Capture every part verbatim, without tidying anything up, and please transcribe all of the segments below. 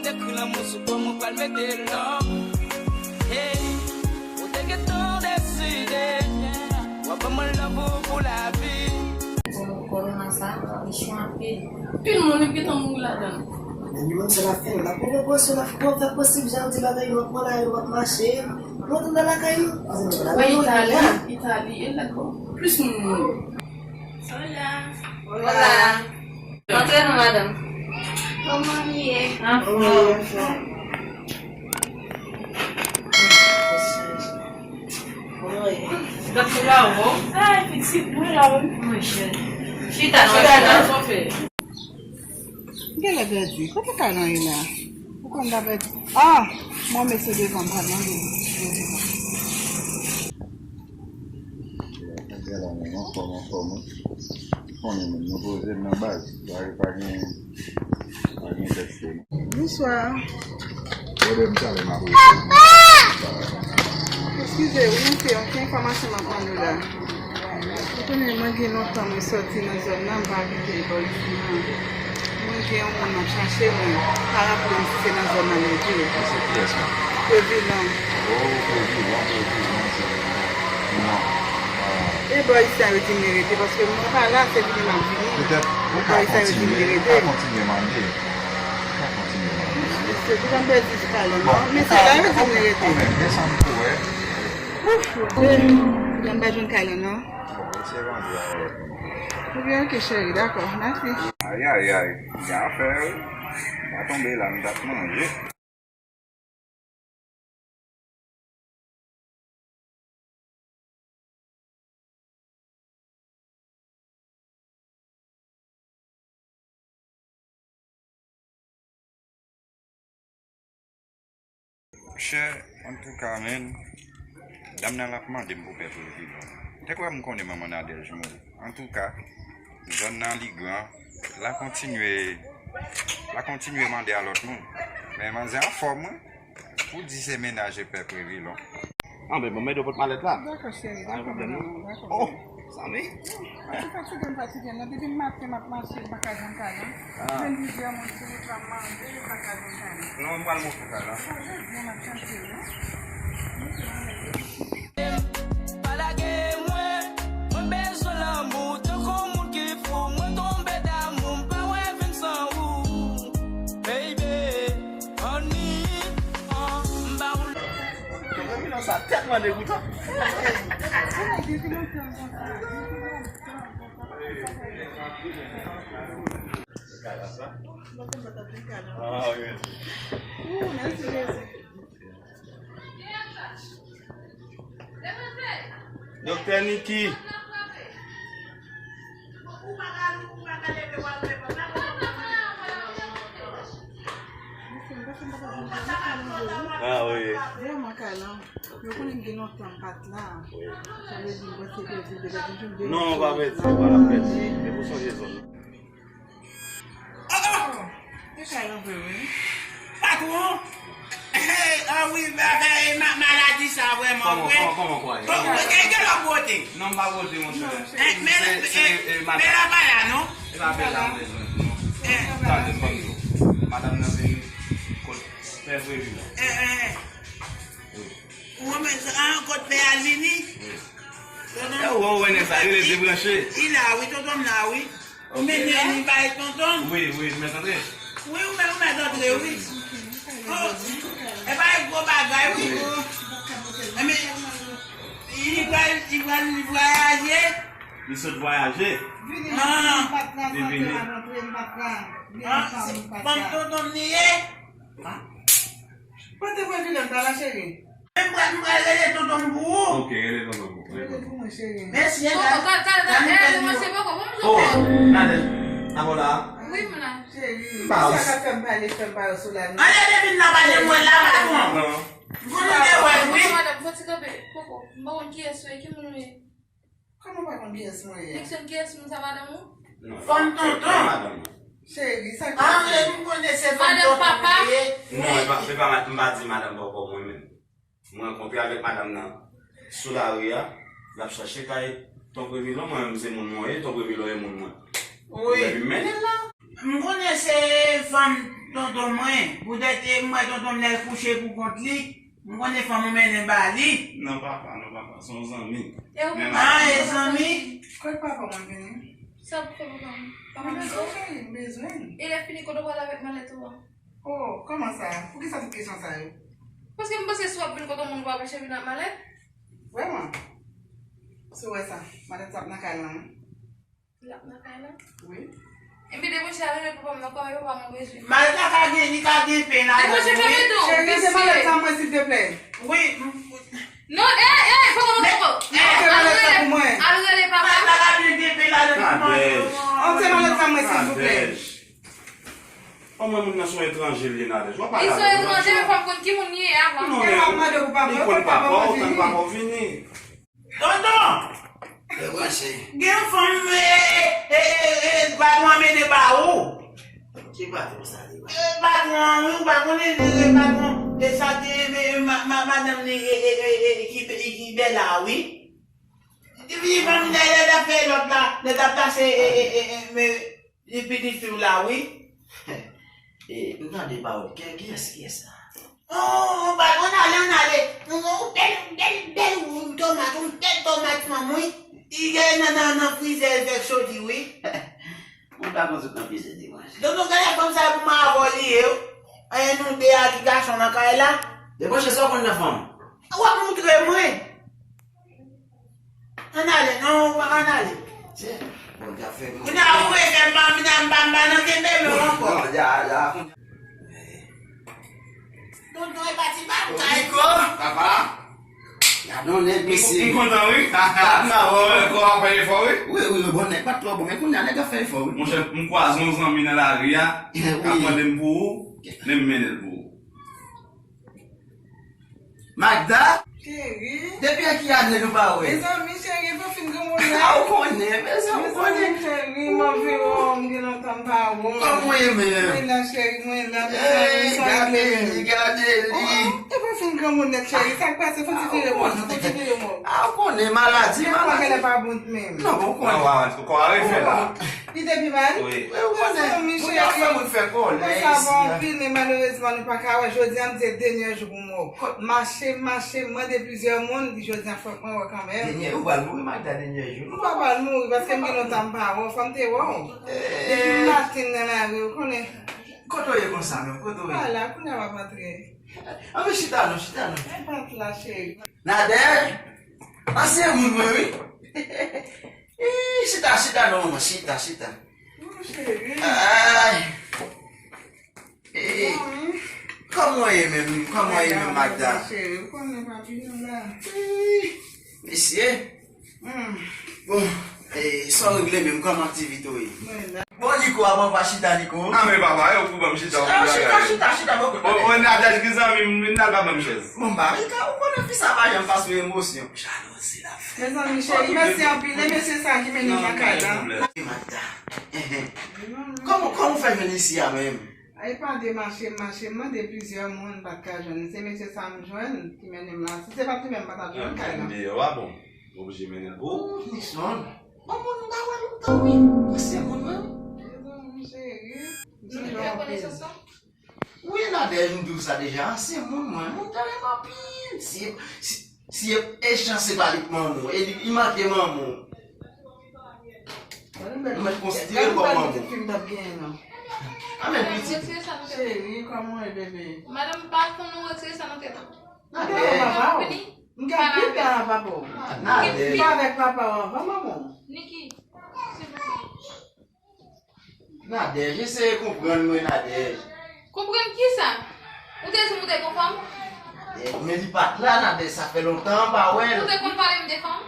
Ekri lanmou sou kò mwen, pral mete love. Hey, ou te gentan deside. W ap ban mwen love ou pou lavi. Kòwona sa, li cho anpil. Anpil moun ap gentan mouri ladan l. Men nou menm sa n ap fè, n ap pran prekosyon, n ap fè posib jan di bagay, nou ap pran lari, nou ap mache. Nou antre nan lakay nou. Paske nou pa Itali, Itali, e lòt bò. Plis moun mouri. Hola. Hola. Antre non, madanm. Kòman w ye? Anfòm. Gad sou la ou. Ay, pitit mwen la, wi. Mwen jèn. Chita non, chita non. Sa w fè? Genlè pèdi. Kote Kalan ye la? Ou konn ta pèdi. Ah! Mwen mesye devan m pral mande. Gade la menm, anfòm, anfòm, wi. Konnen menm, nou poze m nan baz. Sa yo pa gen, pa gen tèt se. Bonswa. Gade m talè m ap rele. Eskize, wi, se yon ti enfòmasyon m ap mande w la. Ou konnen mwen gen lontan mwen sòti nan zòn nan, m pa abite bò isi an. Mwen gen yon moun m ap chache, men m pa raple m si se nan zòn nan li ye. Li se kiyès menm? Previlon. Oh, Previlon, Previlon, Previlon. Non. Ah. E bò isi a yo di m li rete, paske mwen pa la, se vini m ap vini. Petèt, ou ka kontinye, ou ka kontinye mande. Ou ka kontinye mande. Mesye, pou jan m pèdi ti Kalan, non. Mesye, la yo di m li rete. Bon, ou ka, ou ka kanmenm desann pou wè. Ouf, Bondye, jan m pa jwenn Kalan, non. Bon, eseye mande a lòt moun. Ebyen, ok, cheri, dakò, mèsi. Ayayay, gen afè, wi. Pa tonbe la, m t ap manje. Monchè, antouka, menm, dam nan l ap mande m pou pè Previlon. Te kwè m konnen manman Nadège mouri. Antouka, zòn nan li gran, l a kontinye, l a kontinye mande a lòt moun. Men manzè anfòm, wi. Pou di se mennaj e pè Previlon. Anben, bon, m ede w pot malèt la. Dakò, cheri, dakò, madanm, dakò. Oh, zanmi. Mwen te fatige, m fatige, non. Depi maten, m ap mache, m pa ka jwenn Kalan. Ah. Jwenn plizyè moun sou wout la, m mande, m pa ka jwenn Kalan. Non, m pral montre Kalan. Sa jodi a, m ap chante, non. Pa lage mwen, mwen bezwen lanmou, tankou moun ki fou, mwen tonbe damou, m pa wè vin san ou. Baby, honey, ah, m ba ou. Tonton Milon sa tèlman degoutan. Ah, wi. Ooh, mèsi Jezi. Doktè Niki. Ah, wi. Vrèman, Kalan. Yo konnen m gen lontan m pa t la. Wi. Sa vle di, m panse pèdi, m te pèdi, m te pèdi. Non, w pa pèdi, w pa t ap pèdi. Depi w sonje zòn nan. Oh, oh! Se sa yo vle, wi. Patwon! Hey, ah wi, bagay, ma-, maladi sa vrèman vre. Kòman, kòman, kòman kwa yo? Bon, gen, gen lòt bwote. Non, m pa bwote, monchè. Eh, men, se, se, eh, eh, men la pa la, non? E pa Bela m bezwen, non. Eh. Tande, m ban m di w. Madanm nan vin kot pè Previlon. Eh, eh, eh. Wi. Ou renmen sa, ah, kot pè a l vini? Wi. Tonton. E ou, ou wè nèg sa, li rele debranche. Li la, wi, tonton m la, wi. Ou mete li bay tonton. Wi, wi, mèt antre. Wi, ou mèt, ou mèt antre, wi. Oh, e pa yon gwo bagay, wi. Wi. E men, li pral, li pral, li vwayaje. Li sot vwayaje. Ah. Li vini. Ah, se fanm tonton m li ye. Ah. Kote Previlon ta la, cheri? Men m pral, m pral rele tonton m pou ou. Ok, rele tonton m pou, rele tonton m. Rele pou mwen, cheri. Mèsi, e gade. Oh, Nadège, avè w la? Wi, m la. Cheri, sa ka fè m pale, fè m pale sou la, non. Ann ede vin nan pale mwen la, patwon. Non. M konnen w te wè l, wi. Madanm, fò ti kanpe. Koko, m pa konn kiyès ou ye, ki moun ou ye? Kòman w pa konn kiyès mwen ye? Nixon, kiyès moun sa, madanm ou? Non, fanm tonton. Madanm. Cheri, sa k pase? Ah, m konnen se fanm tonton ou ye. Non, e pa, e pa, m pa di madanm papa mwen menm. Mwen rankontre avèk madanm nan sou lari a, l ap chache kay Ton Previlon, mwen menm se moun mwen ye, Ton Previlon ye moun mwen. Wi. Epi m mennen l la. M konnen se fanm Tonton mwen, poutèt e m wè tonton m lè l kouche pou kont li, m konnen fanm ou mennen ba li. Non, papa, non, papa, se yon zanmi. E ou menm? Ah, e zanmi? Kot papa w ap vini? Sa pou fè papa m? Papa m bezwen. M bezwen. E lè fini, kote w prale avèk malèt ou a? Oh, kòman sa? Poukisa tout kesyon sa yo? Paske m panse si w ap vin kote yon moun, ou pa oblije vin ak malèt. Vrèman? Si w wè sa, malèt sa ap nan kay lan, wi. L ap nan kay lan? Wi. Enben, debouche a, rele papa m nan kò, e papa m bezwen. Malèt la ka gen, li ka gen pen ladan l, wi. Debouche, fèmen don. Cheri, se malèt sa mwen, silteplè. Wi. Non, eh, eh, poko, poko, poko. Al rele, al rele papa. Malèt la ka gen, gen pen ladan l pou manje. An, se malèt sa mwen, silvouplè. An, mwen, moun nan se yon etranje li ye, Nadège. W ap pale avè l, Nadège. Li se yon etranje, men fò m konn ki moun li ye avan. Non, men li konn papa m, li konn papa m, li konn papa m vini. Tonton! Debranche. Gen yon fanm, e, e, e, e, patwon an mennen ba ou. Ki patwon sa li, wi? E, patwon an, wi, ou pa konnen, e, e, patwon, e, sa te, e, e, ma, ma, madanm li, e, e, e, e, ki, e, ki bèl la, wi. Li vini fanm nan, lè l ap fè lòt la, lè l ap pase, e, e, e, e, men, li pitit fi w la, wi. E, m tande pawòl. Kiyès, kiyès, kiyès sa? Oh, patwon, ann ale, ann ale. Yon bèl, bèl, bèl tomat, yon bèl tomat fanm, wi. Li gen nan, nan, nan frizè, l fè chodi, wi. Mwen pa konn sot nan frizè, di mwen. Donk, nou gade fanm sa pou mwen avè w li ye, wi. E nou de a ki gason nan kay la. Debranche, sa w konn nan fanm? W ap moutre mwen. Ann ale, non, ann ale. Bon, y ap fè nou. Kounye a, ou wè, fè m pa, m pa, m pa, m pa nan kenbe men w ankò. Non, ya, ya. Tonton, e pa ti bagay. Nico, papa. Gade yon nèg, mesye. M kontan, wi. Papa, w wè kò a fè efò, wi. Wi, wi, wi, bon, nèg pa t twò bon, men kounye a nèg ap fè efò, wi. Monchè, m kwaze yon zanmi nan lari a, k ap mande m pou ou, men m mennen l pou ou. Magda? Cheri. Depi an ki ane nou pa wè? Mezanmi, cheri, pa fin granmoun la. A, ou konnen, mezanmi, ou konnen. Mezanmi, cheri, m anvi wè w, m gen lontan m pa wè w. Kòman w ye menm? Mwen la, cheri, mwen la, mezanmi, sa gade li, gade li. Oh, e pa fin granmoun nèt, cheri, sa k pase? Fò ti vire mò, fò ti vire mò. A, ou konnen, maladi, maladi. Kò a pa bon menm. Non, bon, ou konnen. Kò a refè la. Li te pi mal? Wi. Mezanmi, cheri. Kounye a fè moun fè kòlè isi a. Mwen sa bon anpil, men malerezman, nou pa ka wè. Jodi a, m di se dènye jou pou m wè w. Mache, mache, m mande plizyè moun, jodi a, fòk mwen wè kanmenm. Dènye, ou pral mouri, Magda, dènye jou. M pa pral mouri, paske m gen lontan m pa wè w, fò m te wè w. Depi maten nan lari, ou konnen. Kote w ye konsa, menm? Kote w ye? Pa la, kounye a m ap antre. Ann chita non, chita non. Mwen pa t la, cheri. Nadège, ansyen moun mwen, wi. Ih, chita, chita non, manman, chita, chita. Non, cheri. Ay. Eh, kòman w ye menm? Kòman w ye menm, Magda? Cheri, ou konnen papi nou la. Eh, mesye. Hmm. Bon, eh, sa w regle menm? Kòman aktivite w ye? Mwen la. Bon, Nico, avan w pa chita, Nico. A, men papa, e ou pou ban m chita, ou chita, chita, chita, bon, bon, Nadège, ki zanmi m, li n al pa ban m chèz. Bon, m pa vin ka, ou konnen fi sa pa janm pa sou emosyon. Jalouzi l ap fè. Mezanmi, cheri, mèsi anpil. E mesye sa ki mennen m nan kay la. Magda. Kòman, kòman w fè jwenn isi a menm? E pa de mache m mache, m mande plizyè moun, m pa t ka jwenn. Se mesye sa m jwenn ki mennen m la. Si se pa t li menm, m pa t ap jwenn kay la. Deyò a, bon, m oblije mennen l pou ou. Oh, Nixon. Bon, moun m pa wè lontan, wi. Ansyen moun mwen. Mezanmi, cheri. M sonje w anpil. Wi, Nadège, m di w sa deja, ansyen moun mwen, moun m te renmen anpil. Si, si, si e chans se pa li k manman w, e li, li manke manman w. Ou mèt konsidere l kòm manman w. Gad yon bèl pitit fi m t ap genyen, non. A, men pitit. Cheri, kòman w ye, bebe? Madanm, pa fè nou retire sa nan tèt ou. Nadège. M gen anpil tan avè papa w. Nadège. M pa avèk papa w anvan manman w. Niki. Nadège, eseye konprann mwen, Nadège. Konprann kisa? Ou te di m ou te gon fanm? Nadège, men li pa t la, Nadège, sa fè lontan m pa wè l. Ou te konn pale m de fanm?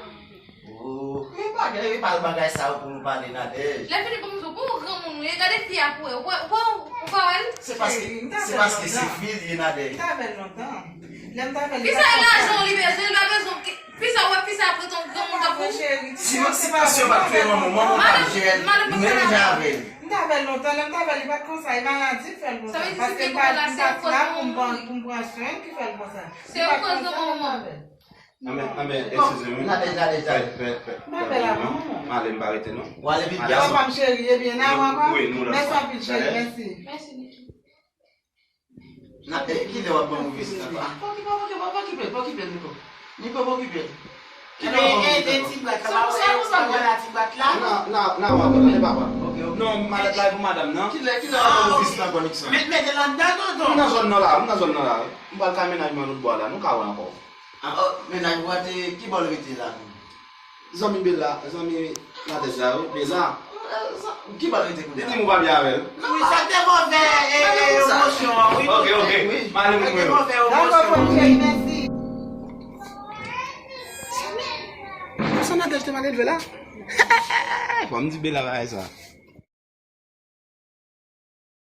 Oh, men bagay, e pa bagay sa yo pou nou pale, Nadège. Lè fini pou m di w, bon granmoun ou ye, gade fi a pou wè. Ou pa, ou pa, ou pa wè l? Se paske, se paske se fi l ye, Nadège. M t avè l lontan. Lè m t avè l, li pa t konsa. Kisa e lajan w li bezwen? Li pa bezwen w. Fi sa, w wè fi sa ap rete yon granmoun tankou w? Si, si tansyon pa t touye manman w, manman w pa t jere l, nou menm jan avè l. M t avè l lontan, lè m t avè l, li pa t konsa, e maladi k fè l konsa. Paske m pa t la pou m pran, pou m pran swen l ki fè l konsa. Se yon koz de manman. Anben, anben, eskize m wi. Fè, fè, fè, fè, m ale, m pa rete non. W ale vit. Papa m cheri, ebyen, n a wè ankò. Mèsi anpil, cheri, mèsi. Mèsi, Niki. Kilè w ap ban m vizit ankò? Pa okipe, pa okipe, pa okipe l, Niko. Niko, pa okipe l. Kilè w ap ban m vizit ankò? Ti brat la, pa wè, pa wè la ti brat la. Nan, nan, nan, wè, tande papa. Non, malèt la e pou madanm nan. Kilè, kilè w ap ban m vizit ankò, Nixon? Met, mete l anndan, tonton. M nan zòn nan la, m nan zòn nan la. M pral kay mennaj mwen lòt bò a la, nou ka wè ankò. Ah, oh, mennaj ou a te, ki bò l rete la? Zanmi Bella, zanmi Nadège la, wi, Bella. Ki bò l rete kounye a? Li di m ou pa byen avè l. Wi, sa te move emosyon an, wi. Ok, ok. M ale mwen. Sa te move emosyon an. Dakò, frè m cheri, mèsi. Sa Nadège te mal elve la? Fò m di Bella bagay sa.